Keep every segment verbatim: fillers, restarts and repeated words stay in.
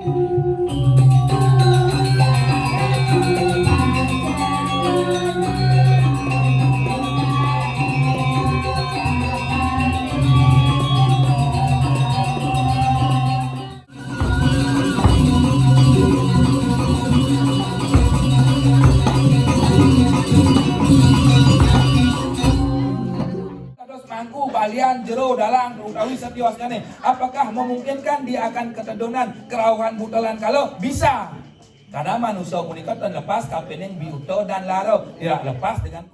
Dados mangku, balian, jero, dalang, utawi setiosnyané, apakah memungkinkan dia akan ketedonan kerauhan butelan kala? Bisa. Karena manusia punika ten lepas kapining biuta dan lara, tidak lepas dengan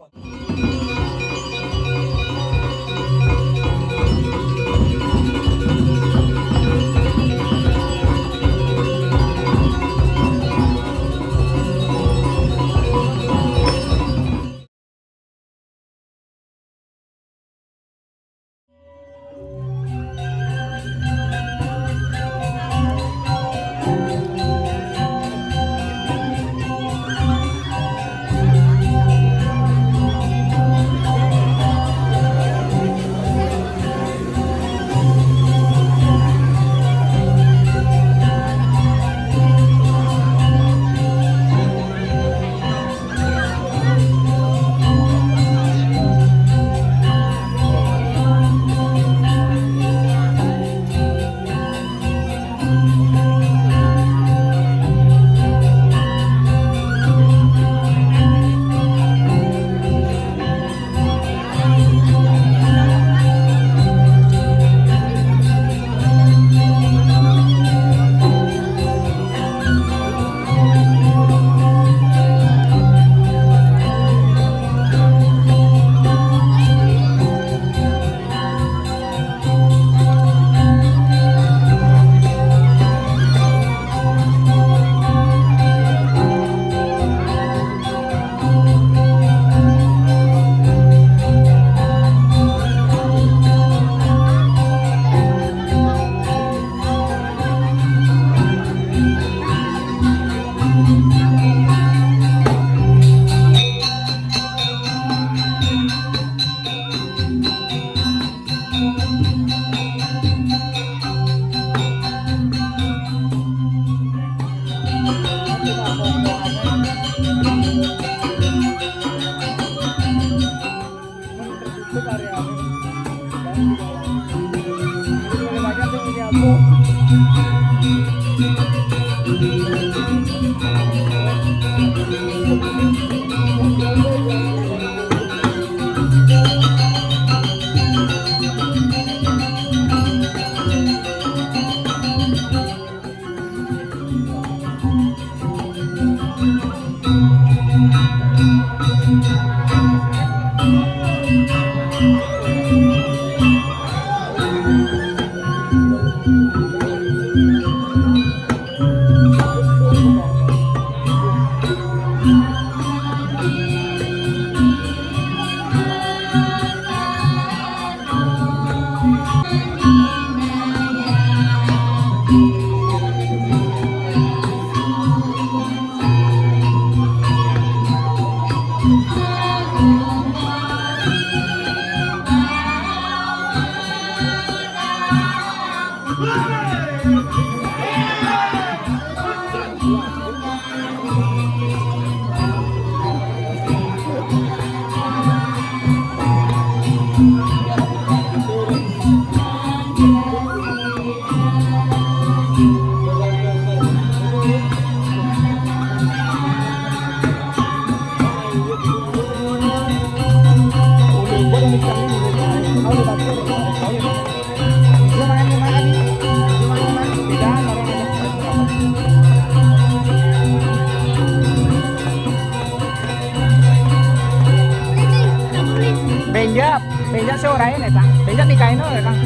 Benjat, benjat sing ora enak, Kang. Benjat nikahin ora, Kang.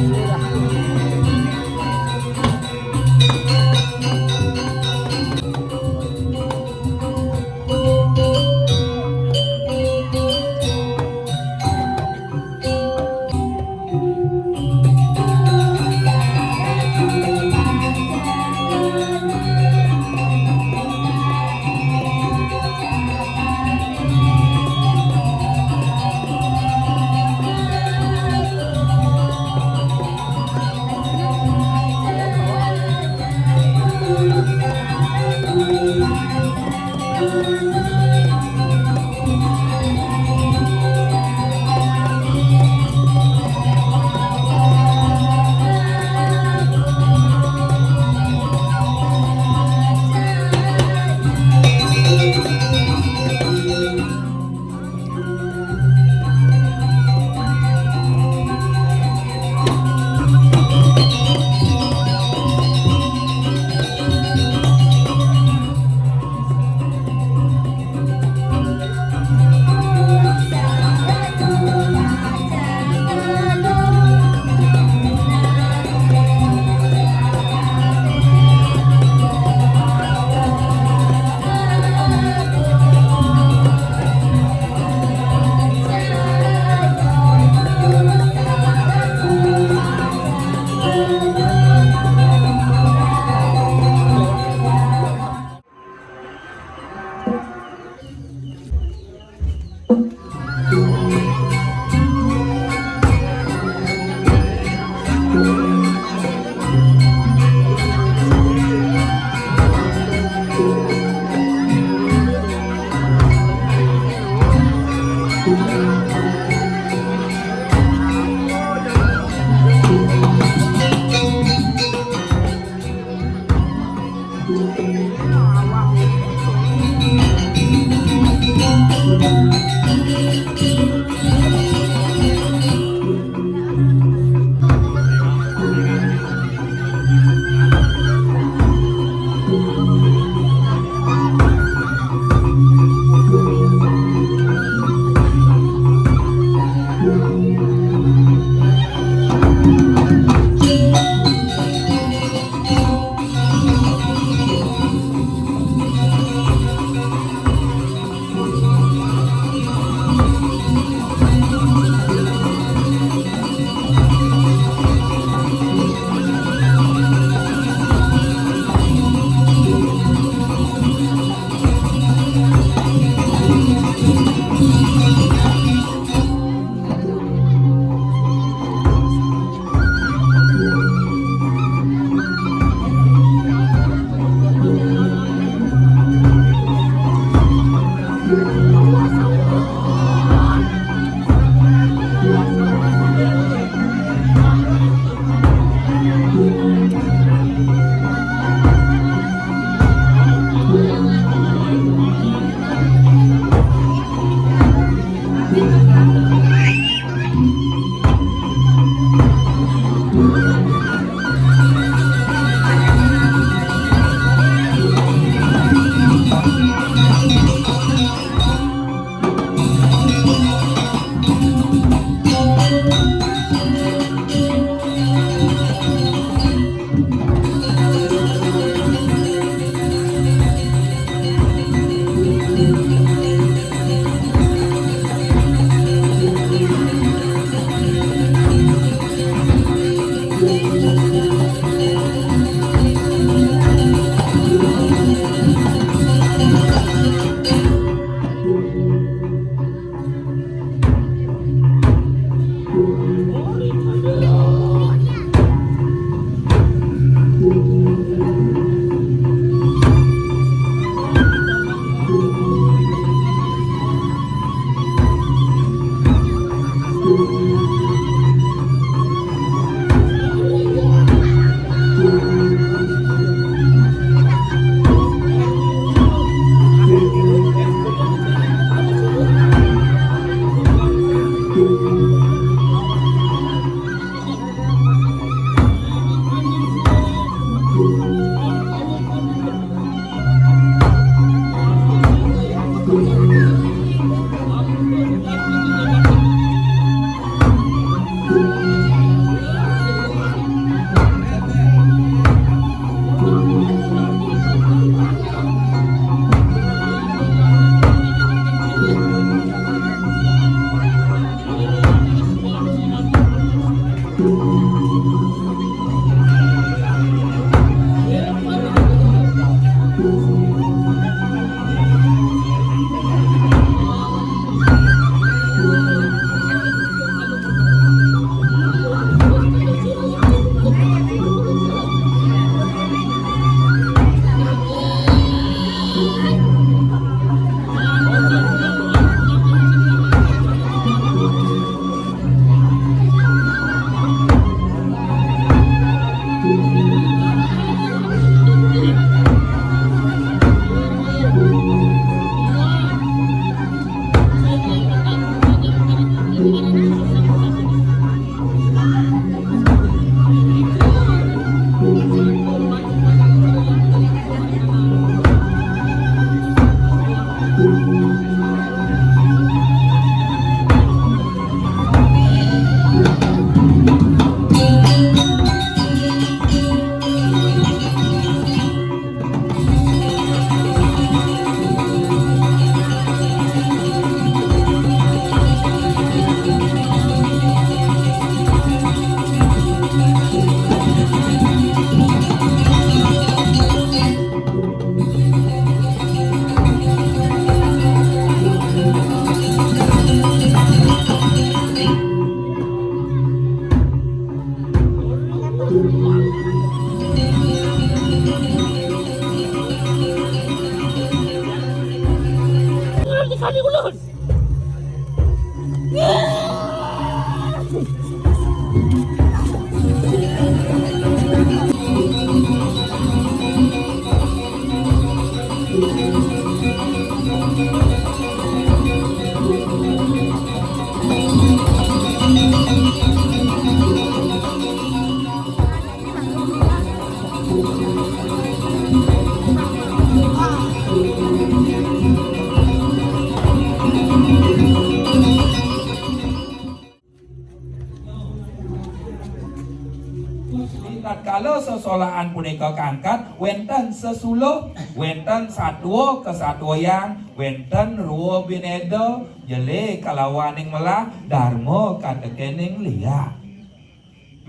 Kala sesolahan punika kangkat, wenten sesuluh, wenten satua kesatuayang, wenten rua bineda, jelé kalawaning melah, darma katekening liak.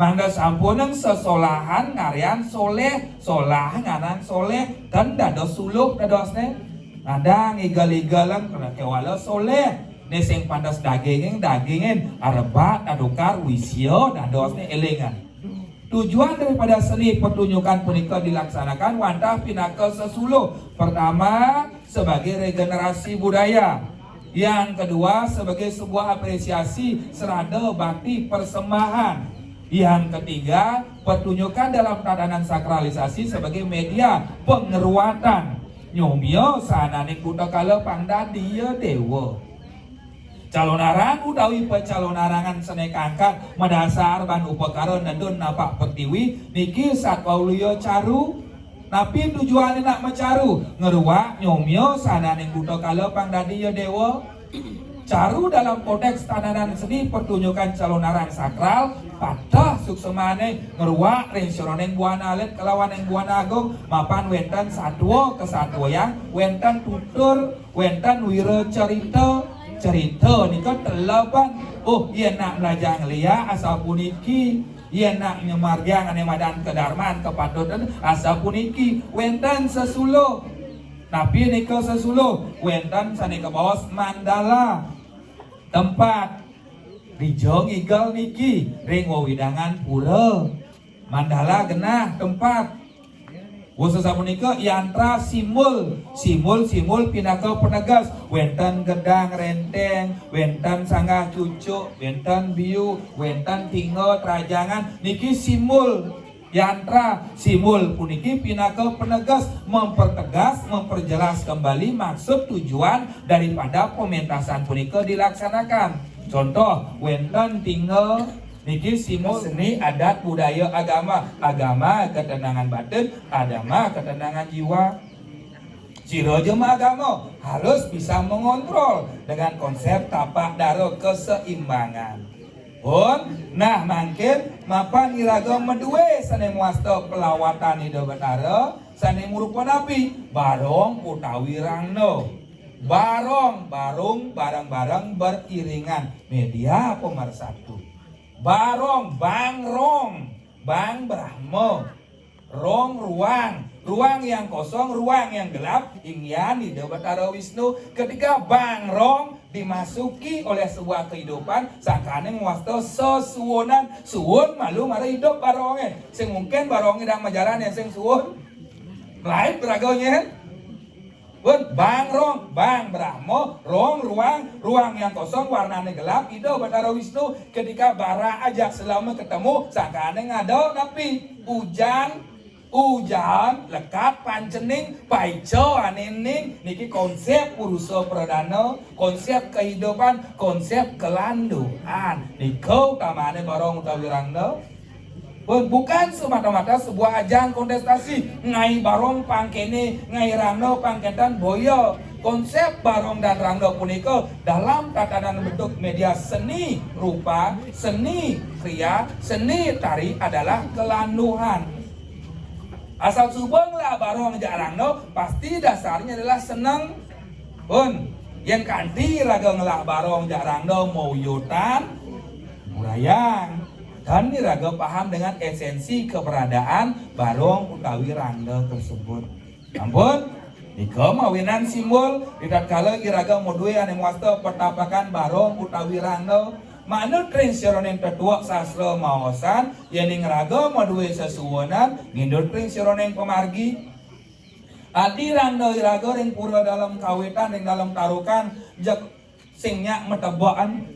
Mangda sampunang sesolahan ngaryan soléh, solah ngaryan soléh, ten dados suluh dadosné. Ngadang igel-igelan kena kéwala soléh. Né sing pantes dagingin, dagingin, arebat adukar wisia dadosné élingan. Tujuan daripada seni pertunjukan punika dilaksanakan wantah pinaka sesuluh. Pertama, sebagai regenerasi budaya. Yang kedua, sebagai sebuah apresiasi serada bakti persembahan. Yang ketiga, pertunjukan dalam tatanan sakralisasi sebagai media pengeruatan. Nyomia sahananing buta kala pang dadi ya déwa. Calonarang utawi pacalonarangan sané kangkat madasar ban upakara nedun napak pertiwi niki satwa ulia caru. Napi tujuané nak macaru? Ngruak nyomia sahananing buta kala pang dadi ya déwa. Caru dalam konteks tatanan seni pertunjukan calonarang sakral, pateh suksmané ngruak ring sajeroning buana alit kalawaning buana agung, mapan wénten satua kesatuayang, wénten tutur, wénten wira cerita. Cerita nika teleban. Oh, yén nak mlajah ngeliak asapuniki, yén nak nyemargiang ané madan kedarman kepatutan asapuniki, wénten sesuluh. Napi nika sesuluh? Wénten sané kabaos mandala. Tempat. Dija ngigel niki ring wewidangan pura. Mandala genah tempat. Wus sapunika yantra simbol. Simbol-simbol pinaka penegas. Wénten gedang rénténg, wénten sanggah cucuk, wénten biu, wénten tingga trajangan. Niki simbol. Yantra simbol puniki pinaka penegas, mempertegas, memperjelas kembali maksud tujuan daripada pementasan punika dilaksanakan. Contoh, wénten tingga niki simbol seni adat budaya agama, agama ketenangan batin, agama ketenangan jiwa. Sira ja maagama harus bisa mengontrol dengan konsep tapak dara keseimbangan. Pun, nah mangkin mapan iraga madué sané mawasta pelawatan Ida Betara, sané marupa napi? Barong utawi rangda. Barong, barung, bareng-bareng, beriringan. Media pemersatu. Barong, bangrong, bang Brahma. Rong, ruang. Ruang yang kosong, ruang yang gelap, inggian Ida Betara Wisnu. Ketika bangrong dimasuki oleh sebuah kehidupan, sangkaning wasta sesuunan, suun malu mara idup barongé. Sing mungkin barongé dang majalan yén sing suun. Malaib raga nyén. Pun, bangrong, bang Brahma, rong, ruang, ruang yang kosong, warnané gelap, Ida Betara Wisnu. Ketika barak ajak selama ketemu, sangkaning ada napi? Ujan, ujan, lekad pancening, paica anéning, niki konsep purusa pradana, konsep kehidupan, konsep kelanduan. Nika utamané barong utawi rangda. Pun, bukan semata-mata sebuah ajang kontestasi, ngai barong pang kéné, ngai rangda pang kénten, boya. Konsep barong dan rangda punika dalam tatanan bentuk media seni rupa, seni kriya, seni tari adalah kelanduan. Asal suba ngelah barong jak rangda, pasti dasarnya adalah seneng. Pun, yén kanti iraga ngelah barong jak rangda mauyutan, murayang. Tan iraga paham dengan esensi keberadaan barong utawi rangda tersebut. Ampun, nika mawinan simbol, ritatkala iraga madué ané mawasta petapakan barong utawi rangda, manut ring sajeroning tetuek sastra maosang, yéning raga madué sesuunan, ngindut ring sajeroning pamargi. Adi rangda iraga ring pura dalem kawitan, ring dalem tarukan, jeg sing nyak matebekan.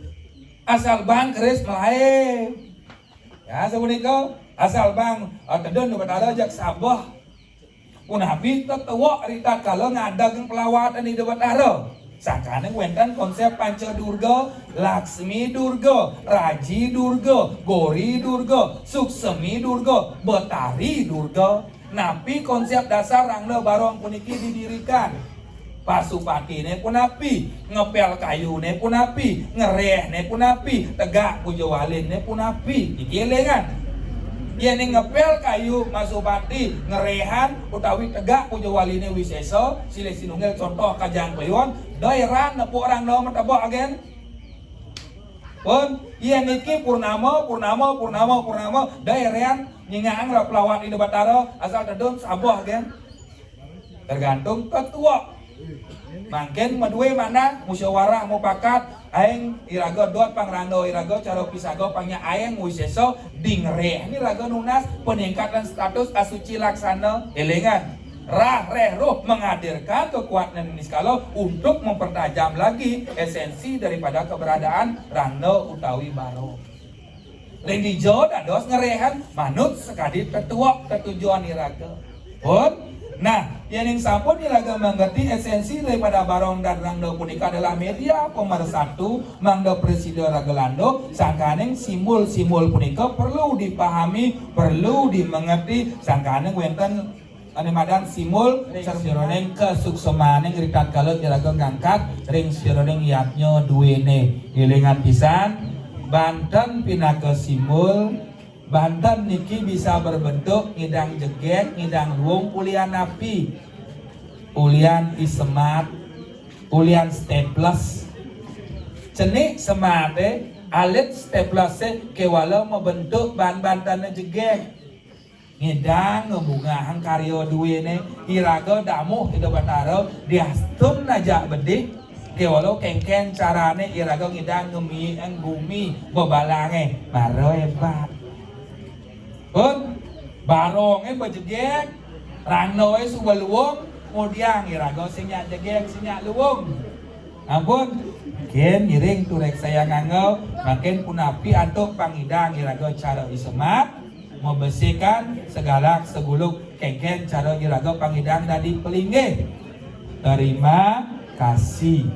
Asal bang keris malaib. Ya, sapunika, asal bang, eh, tedun Ida Betara jeg sabeh. Punapi tetuek ritatkala ngadeg pelawatan Ida Betara. Sangkaning wénten konsep Panca Durga, Laksmi Durga, Raji Durga, Gori Durga, Suksemi Durga, Betari Durga. Napi konsep dasar rangda barong puniki didirikan? Pasupatiné punapi, ngepel kayuné punapi, ngeréhné punapi, tegak puja waliné punapi. Niki élingang. Yén ngepél kayu masupati ngeréhan utawi tegak puja waliné wisésa, silih sinunggil contoh kajang kliwon, da éra nepuk rangda matebak agén. Pun, yén niki purnama, purnama, purnama, purnama, da éra nyingakang pelawat Ida Batara, asal tedun sabeh agén. Tergantung ketua. Mangkin madué manah musyawarah mupakat, aéng iraga dot pang rangda iraga cara pisaga pang nyak aéng wisésa di ngeréh ni raga nunas peningkatan status asuci laksana. Élingan, rah réh roh menghadirkan kekuatan niskala untuk mempertajam lagi esensi daripada keberadaan rangda utawi barong. Ring dija dados ngeréhan manut sakadi tetuek tetujon iraga. Pun, nah, yéning sampun iraga mangerti esensi daripada barong dan rangda punika adalah media pemersatu, mangda prasida raga landuh, sangkaning simbol-simbol punika perlu dipahami, perlu dimengerti, sangkaning wénten ané madan simbol ring sajeroning kasuksemaning ritatkala iraga ngangkat ring sajeroning yadnya duéné. Élingan pisan, banten pinaka simbol. Banten niki bisa berbentuk ngidang jegég, ngidang luung, ulian napi? Ulian isemat, ulian staples. Cenik sematé, alit staplesé kéwala mabentuk ban bantené jegég. Ngidang ngebungahang karya duéné, iraga damuh Ida Batara diastun najak bedik, kéwala kéngkén carané iraga ngidang ngemiiang gumi bebalangé mara hébat. Pun, barongé bejegég, rangdaé suba luung, ngudiang iraga sing nyak jegég, sing nyak luung. Ampun, kén ngiring tureksayang angga, mangkin punapi antuk pangidang iraga cara isemat, mabesikan segalak seguluk, kéngkén cara iraga pangidang dadi pelinggih. Terima kasih.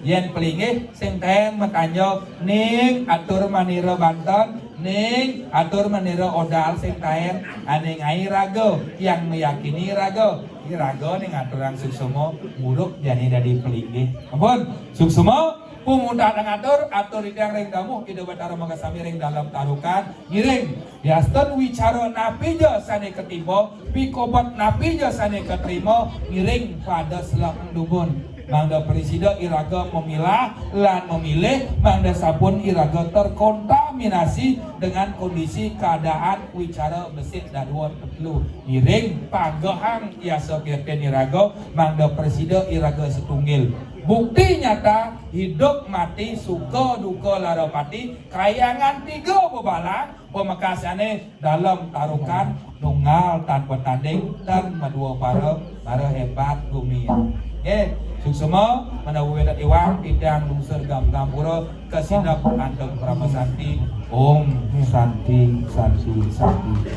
Yén pelinggih sing taén makanja ning atur manira banten, ning atur manira odal sing taén ané ngai raga, yang meyakini raga. Iraga ning aturang suksema muruk jani dadi pelinggih. Ampun, suksema pungutana ngatur, atur titiang ring damuh Ida Batara makasami ring dalem tarukan, ngiring diastun wicara napi ja sané katiba, pikobet napi ja sané katrima, ngiring pada seleng dumun. Mangda prasida iraga memilah lan memilih, mangda sampun iraga terkontaminasi dengan kondisi keadaan wicara besik dadua tetelu. Ngiring pagehang yasa kirtin iraga, mangda prasida iraga setunggil. Bukti nyata, hidup mati, suka duka lara pati, kayangan tiga bebalang, pamekasané dalem tarukan, nunggal tanpa tanding, tan madua para, para hébat gumi. Nggih, suksema, menawi wénten iwang, titiang lungsur gamgampura, kasineb antuk Parama Santi. Om Santi, Santi, Santi.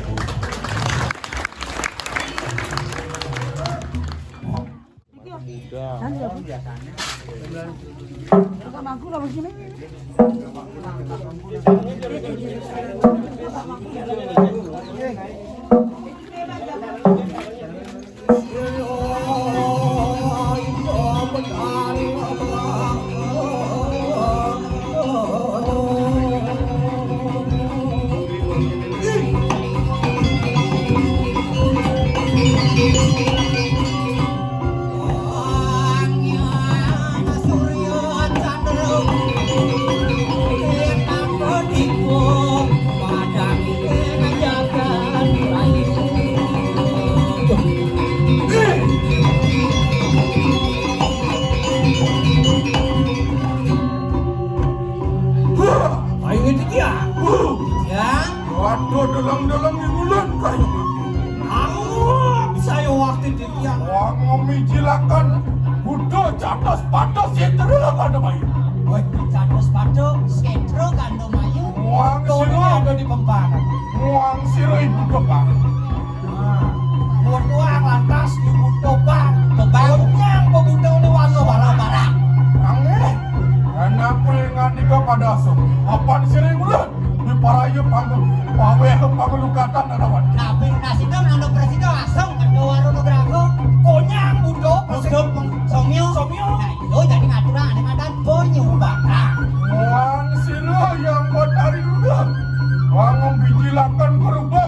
Ayo, Titiang. Titiang. Waduh, deleng-deleng di bulan kayu. Aku bisa ya waktu Titiang. Wah, ngomiji lakan. Butuh catos patos ya terus ada bayu. Woi, catos patos, setro gando mayu. Wah, sira ada di pembangan. Wah, sira ibu kebang. Nah, mertua lantas ibu tobang. Tobang. Nyang bebuta ini warna barang-barang. Angin. Anak peringan di kepada asung. Apa di sini mulut? Di paraya panggung. Paweh panggung lukatan adawan. Nabi nasida nanda presida asung. Ada warna berago. Konyang buta. Buta. Somyo. Somyo. Nah, itu jadi ngaturan. Ada kata bonyo bakal. Muang sila yang buat hari dulu. Wangun biji lakan berubah.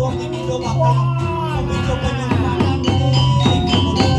wong iki do bakal pemicu penyimpanan iki.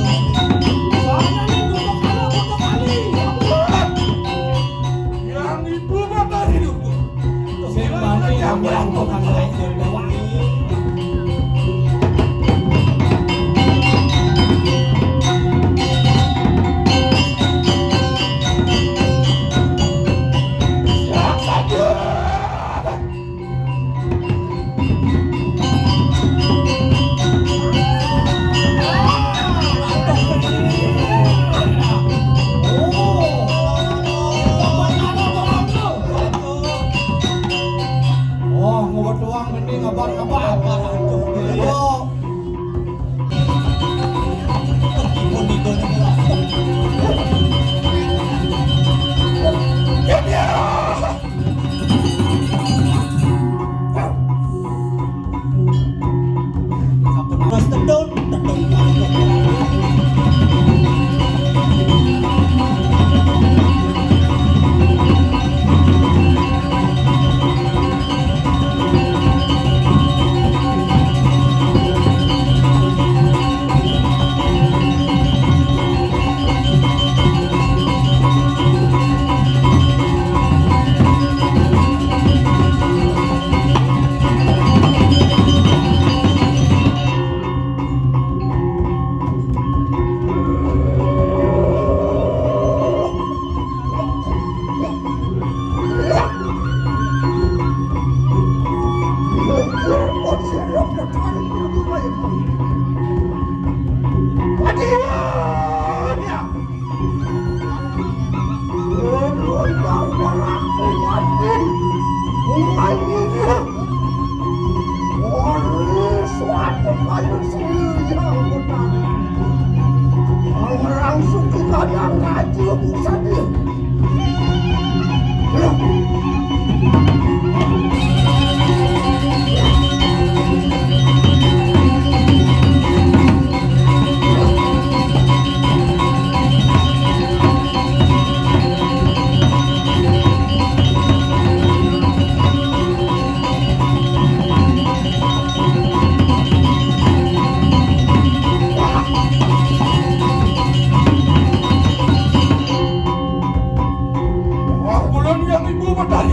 Wah, kula niyang ibu medal.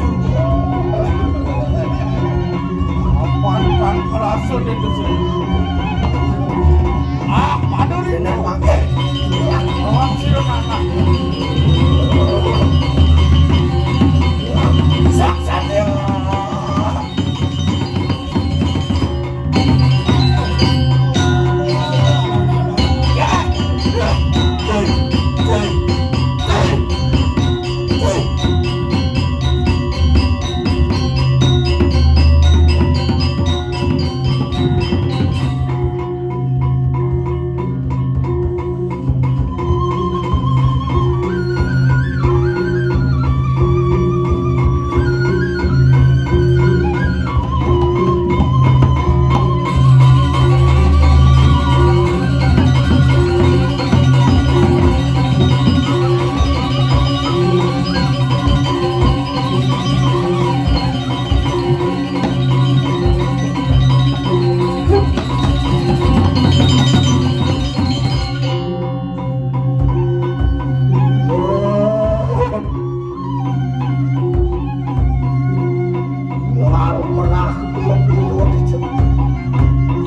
Apan kan kerasa di sini. Ah, paduri ini mangke. Awak sira anak. Saksat ya.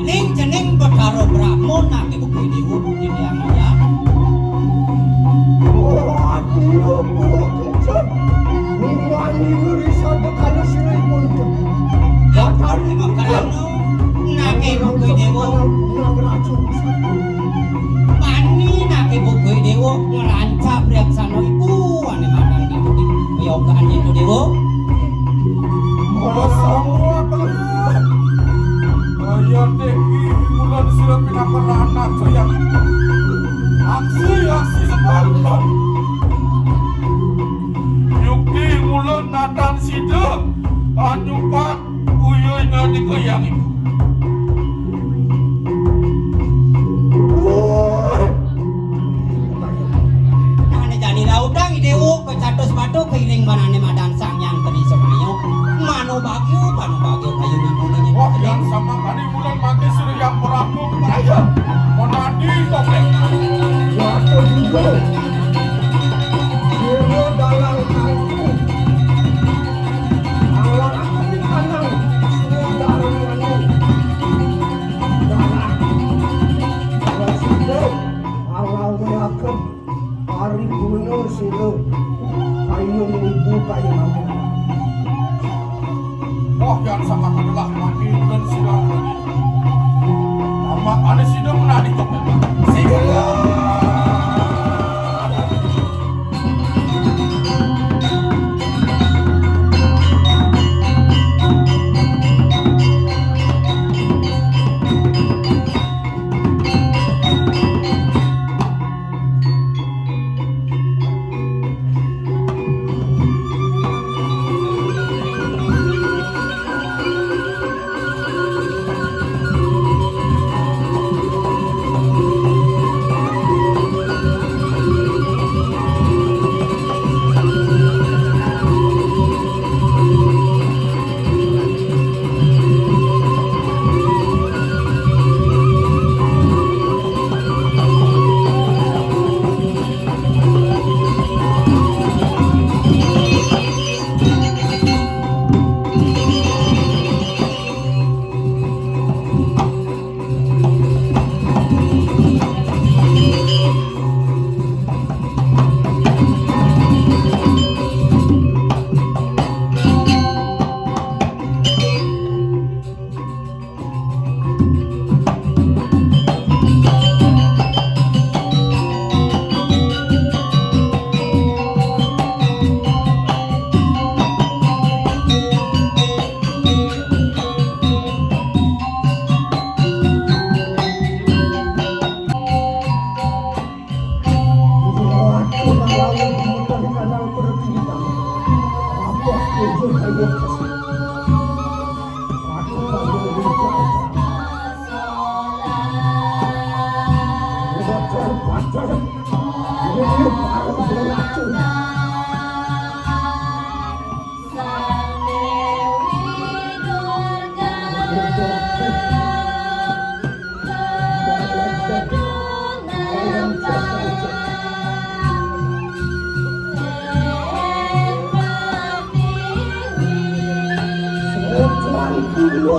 Ning jeneng Betara Brahma nake bukti dewa bukti dia maya. Wah, iya, iya, iya. Minggu ini ngeri sadek kalau siripun. Apa emang kerana nake bukti dewa? Nang racun. Pani nake bukti dewa ngerancap riaksana ibu ane madang di bukti. Yogaan itu dewa. Mula semua telah. Kaya Dewi Wulan sira pinaka anak sayang. Aksi, aksi sepantan. Yukti Wulan natan sida anyupat uyuh ngandika yang ibu. Ane jani rautang Dewa. Kacatus batu kiring banane madan Sang Hyang Tri Semaya. Mano bagyo, mano bagyo kayu ibu nanya. Wah, yang sama kali bulan mati Sri Yang Prabu Praja. Menadi topeng. Waktu dulu. Dulu dalam aku. Awal aku di tanah. Semua dalam aku. Darah. Kalau sudah, awal aku. Ari guna sila kayun ibu kayun anak. Wah, yang sama adalah mati dan sila lagi. Nama ada sida menari kok. Sila. Dewa,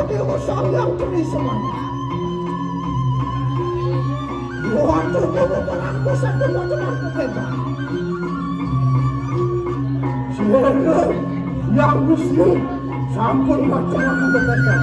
Dewa Sang Hyang Tri Semana. Waduh, Dewa Perang Pusat, Dewa Perang Pusat. Sira, Hyang Wisnu, sampun matur nuwun.